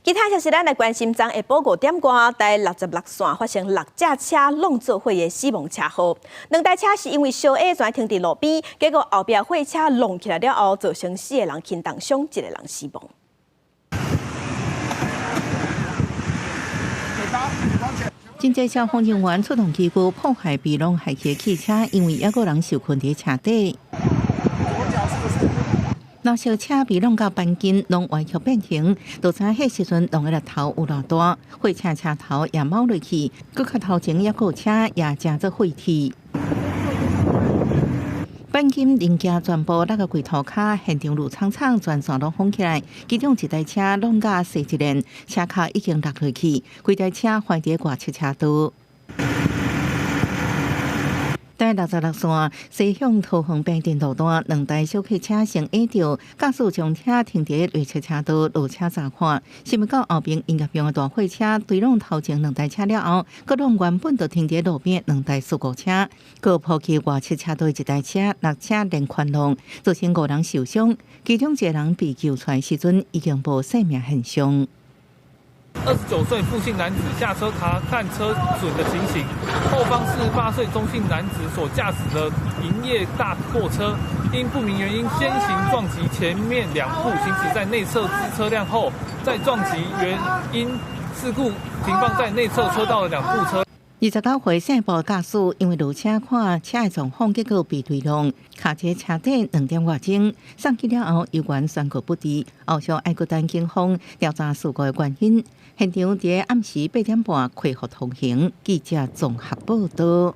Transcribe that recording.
其他消息，咱來關心，昨下晡5點外，台66線發生六隻車攏做伙的死亡車禍。兩台車是因為相挨轉停佇路邊，結果後壁貨車挵起來了後，造成四個人輕重傷，一個人死亡。真濟消防人員出動機具破壞被挵下去的汽車，因為猶閣有人受困佇車底。老小車被挵到鈑金攏歪曲變形，就知彼時陣挵的力頭有偌大，貨車車頭也貓落去，閣較頭前猶閣有車也成做廢鐵。鈑金零件全部落個櫃塗跤，現場滷氅氅，全線攏封起來。其中一台車挵甲踅一輪，車殼已經落落去，規台車橫佇外側車道。台66線西向桃園平鎮路段，兩台小客車相挨著，駕駛將車停佇內側車道落車查看，想欲到後爿營業用的大貨車追挵頭前兩台車了後，閣挵原本就停佇路邊兩台事故車，閣撲去外側車道一台車，六車連環挵，造成五人受傷，其中一個人被救出來時陣已經無生命現象。 29歲傅姓男子下車查看車損的情形，後方48歲鍾姓男子所駕駛的營業大貨車，因不明原因先行撞擊前面兩部行駛在內側之車輛後，再撞擊原因事故停放在內側車道的兩部車。29歲姓布駕駛因為落車看車的狀況，結果被追挵，卡佇車底2點外鐘，送去了後猶原宣告不治。後續愛閣等警方調查事故的原因。現場佇暗時8點半恢復通行。記者綜合報道。